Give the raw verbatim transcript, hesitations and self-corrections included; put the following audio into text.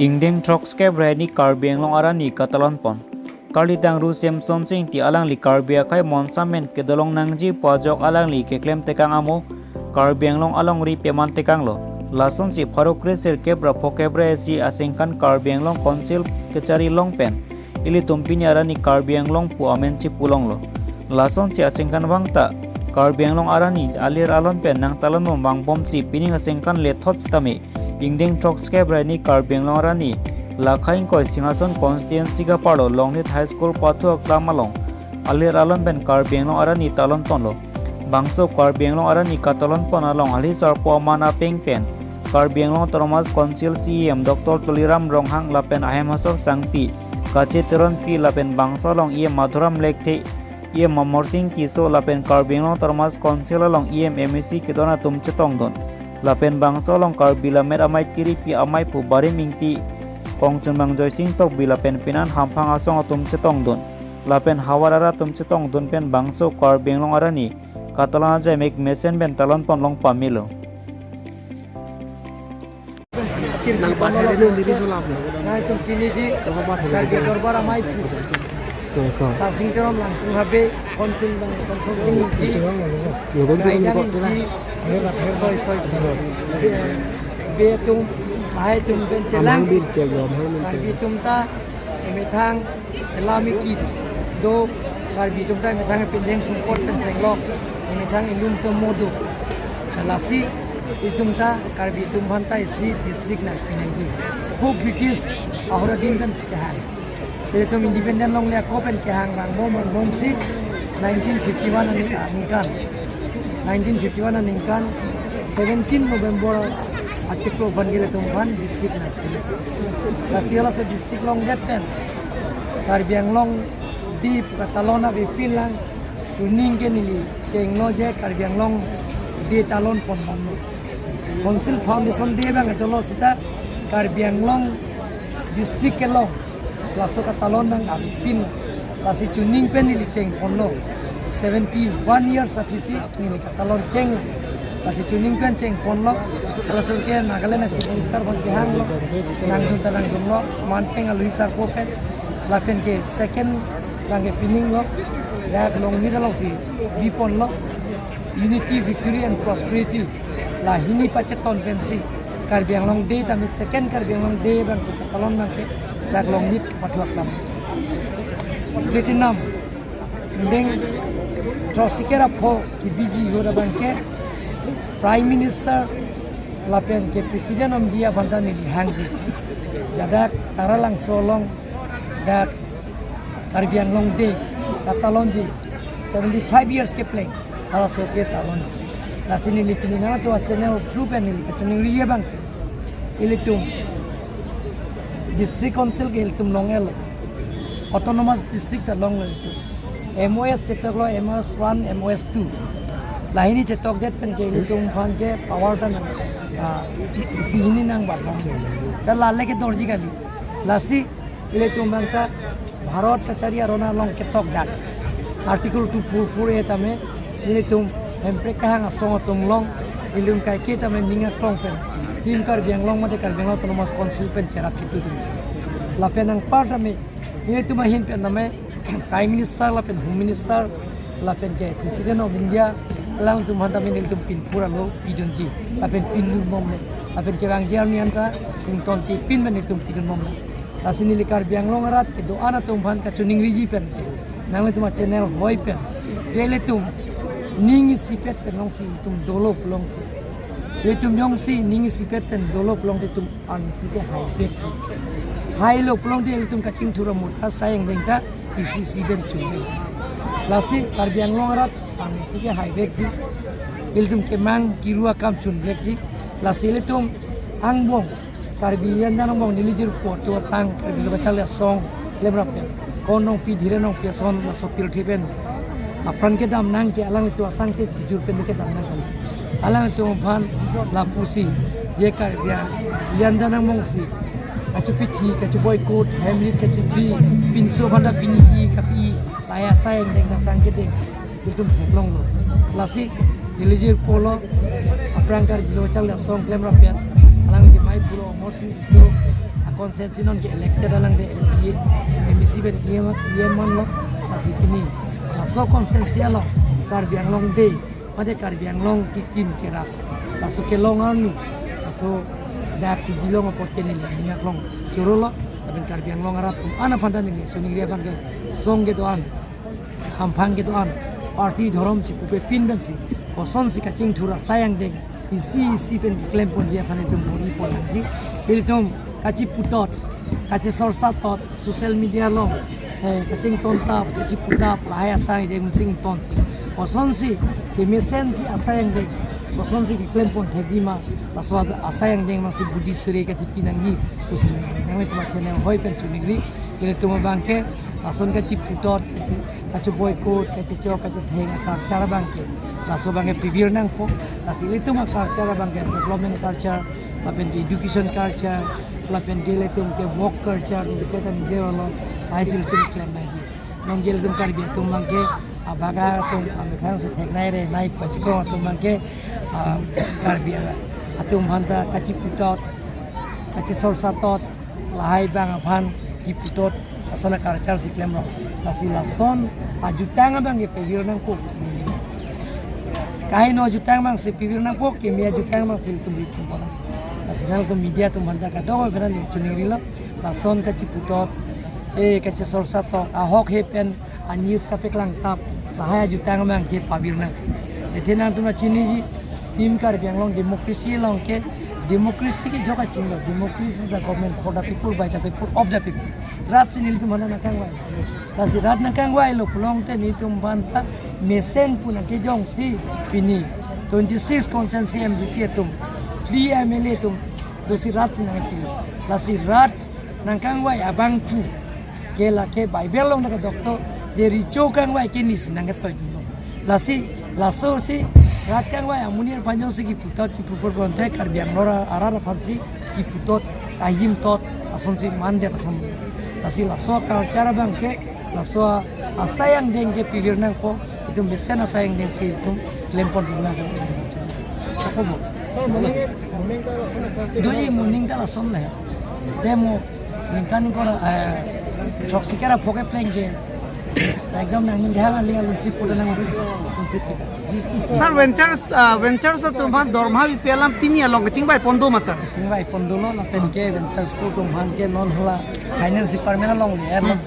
Ingdeng throksep ra hini Karbi Anglong arani katalon pon. Karli Tangru Semsonsing Ingti alangli Karbi akhei monsamen kedolong nangji pu ajok alangli keklem tekang amo Karbi Anglong alongri peman tekanglo. Lasonsi pharo kresirkep ra phokep ra isi asengkan Karbi Anglong Council kachari along pen ilitum pini arani Karbi Anglong pu amen chipulonglo. Lasonsi asengkan vangta Karbi Anglong arani alir alon pen nangtalon bom vangbomsi pining asengkan lethot sitame ingdeng throksep ra hini Karbi Anglong arani lakha ingkoi Singhason constituency kaparlo Longnit High School pathu aklam along alir alon pen Karbi Anglong arani talon ponlo. Bangso Karbi Anglong arani katalon pon along hali sarpo aman apeng pen Karbi Anglong Autonomous Council C E M Doctor Tuliram Ronghang lapen ahem asor sangpi Kache Teronpi lapen bangso along E M Madhuram Lekthe, E M Amarsing Tisso lapen Karbi Anglong Autonomous Council along E M M A C kedon atum chetongdun. Lapen bangso along Karbi Lammet Amei Tiripi amei pu Barim Ingti, Kongchunbang Joysing Tokbi lapen penan hamphang asong atum chetongdun. Lapen havar arat atum chetongdun pen bangso Karbi Anglong arani katalon ajaimek mesen pen talon ponlong pamelo. Nang pathai dulu, diri sulap. Nangtum chiniji, Karbi Dorbar Amei Chief Sarsing Teron, Langkung Habe, Kongchunbang Semsonsing Ingti, Raidang Ingti, soi soi, be, be atum, lahai atum pen chelang, Karbi atum ta emethang, elam iki do, Karbi atum ta emethang pindeng sumpot pen chenglok, emethang ilum atum modo. Lasi itum ta Karbi atum aphan ta isi district nangpi nangji. Ko British ahora din kan si kehang. Ilitum independent longle ako pen kehang vangbom vangbomsi nineteen fifty-one ani, aningkan. Nineteen fifty-one aningkan seventeen November achiklo aphan ke ilitum aphan district nangpi. Lasi halaso district longdet pen Karbi Anglong Day katalon avepin lang, tuning ke neli chenglo je Karbi Anglong Day talon pon damlo. Council Foundation Day abang dolo seta Karbi Anglong district kelong laso katalon nang avepin. Lasi tuning pen neli chengponlo. Seventy-one years aphisi neli katalon cheng. Lasi tuning pen chengponlo. Laso ke Nagaland a Chief Minister aphan si hanglo. Nangdun ta nangdunlo. Man pen alui sarpo pen. Lapen ke second lang ke pining lo. Dak Longnit alongsi biponlo. Unity, victory and prosperity. Lahini pacheton pensi Karbi Anglong Day tame second Karbi Anglong Day abang ke katalon abang ke dak Longnit pathu aklam. Platinum ingdeng throksep ra pho kebiji ahut abang ke Prime Minister lapen ke President of India aphan ta neli hangji. Jadak Taralangso along dak Karbi Anglong Day katalonji, seventy-five years kepleng halaso ke talonji. Lasi neli pini nangtum a channel through pen neli kachiningri abang ke, ilitum District Council ke ilitum long-elo, Autonomous District ta longlo ilitum. M O S chetoklo, M O S one, M O S two. Lahini chetokdet pen ke ilitum aphan ke power ta nang, ah, isi hini nangbatlo. Ta lale kedorji kali. Lasi ilitum abang ta Bharat kachari aron along ketok dak Article two four four A tame ilitum Hemprek kahang asong atum along ilitum kaike tame ning aklong pen Team Karbi Anglong mate Karbi Anglong Autonomous Council pen cherap kitu atum. Lapen anpar tame ilitum ahin pen tame Prime Minister lapen Home Minister lapen ke President of India alangtum aphan tame ilitum pin pura lo pidunji lapen pin lur mom lapen kevangji arni anta ington ti pin pen ilitum pidun mom la. Lasi neli Karbi Anglong arat kedo-an atum aphan kachiningriji pen ke nanglitum a channel hoi pen je ilitum ning isipet pen longsi ilitum dolo pulote, ilitum jongsi ning isipet pen dolo pulote ilitum arnisi ke haivekji. Hailo pulote ilitum kachingthur amut asai angdeng ta isi isi pen chunvek. Lasi Karbi Anglong arat arnisi ke haivekji. Ilitum kemang kiru akam chunvekji. Lasi ilitum angbong Karbi Anglong angbong neli jirpo atum atang Karbi Lo Kacharli Asong klemrap pen Kon Rongpi, Dhiren Rongpi ason laso pirthe pen apran kedam nang ke alanglitum asang te tijur pen kedam nang kali. Alanglitum aphan lapusi je Karbi Anglong angbongsi kachepithi, kache boycott, Hamlet kachepi, pinso aphan ta pini hi kapi, lahai asai angdeng ta apran kedeng ilitum theklonglo. Lasi neli jirpo lo aphrang Karbi Lo Kacharli Asong klemrap pen alangli mei pulo Amarsing Tisso, Constituency non ke elected along de M P, M P C pen E M, E M manlo, lasi pini laso constituency along Karbi Anglong Day, mate Karbi Anglong kikim kerap, laso kelong arni, laso dak kidilong apot ke neli nangkeklong chorolo, lapen Karbi Anglong arat atum an aphan ta neli choningri abang ke song kedo-an, hamphang kedo-an, party dhorom chipupepin pensi, kosonsi kachingthur asai angdeng isi isi pen keklemponji aphan itum bor-ipon nangji. Ilitum kachiputot, kachisorsatot, social media along, eh, kachingtontap, kachiputap, lahai asai angdeng singtonsi, kosonsi kemesensi asai angdeng, kosonsi keklempon thekji ma, laso asai angdeng masi budi suri kachipi nangji pusi nanglitum channel hoi pen choningri. Ilitum abang ke lason kachiputot, kachi, kachiboycott, kachichok, kachitheng aculture abang ke, laso abang ke pivir nangpo. Lasi ilitum aculture abang ke development culture, lapen ke education culture, lapen ke ilitum ke work culture, ni ke tan je lo, lahai si ilitum klem nangji. Non ke ilitum Karbi atum abang ke, abaga atum, amethang si theknai re, nai pachikong atum abang ke, ah, Karbi atum aphan ta kachiputot, kachisorsatot, lahai abang aphan kiputot, lason aculture si klemrong. Lasi lason ajutang abang ke pivir nangpo pusi neli. Kaheno ajutang abang si pivir nangpo, keme ajutang abang si ilitum ri nangpo. Lasi nangtum media atum aphan ta kadokave aphan neli choningrilo, lason kachiputot, eh, kachisorsatot, ahokhe pen a-news kapeklangtap, lahai ajutang abang ke pavir nang. Athe nangtum ta chiniji, Team Karbi Anglong democracy along ke, democracy ke jok kachinglo, democracy is the government for the people, by the people, of the people. Rat si nelitum aphan nangkangvai. Lasi rat nangkangvailo pulote nelitum aphan ta mesen pu nangkejongsi pini twenty-six constituency M D C atum, three M L A atum, dosi rat si nangkilo. Lasi rat nangkangvai abang pu ke lake Bible along ta kadokto, je recho kangvai ke nisi nangketoi dun. Lasi, laso si rat kangvai amonit aphan jongsi kiputot, kipupor bonte Karbi Anglong arat aphan si kiputot, ahimtot, lasonsi mandet lason. Lasi laso aculture abang ke, laso asai angdeng ke pivir nangpo, itum mesen asai angdeng si itum klempon nangpo. Ako mo. Doji moning ta lason le. Demo ningkan ingkoi, eh, throksi kera phoke pleng ke. Ekdom nangning hang aling alun si puta nang alun si puta. Sir, ventures, ah, ventures atum aphan dorma pipi alam pini along kachingvai pon do ma, sir? Chingvai pon dolo, lapen ke ventures ko atum aphan ke non hala finance department along le, eh,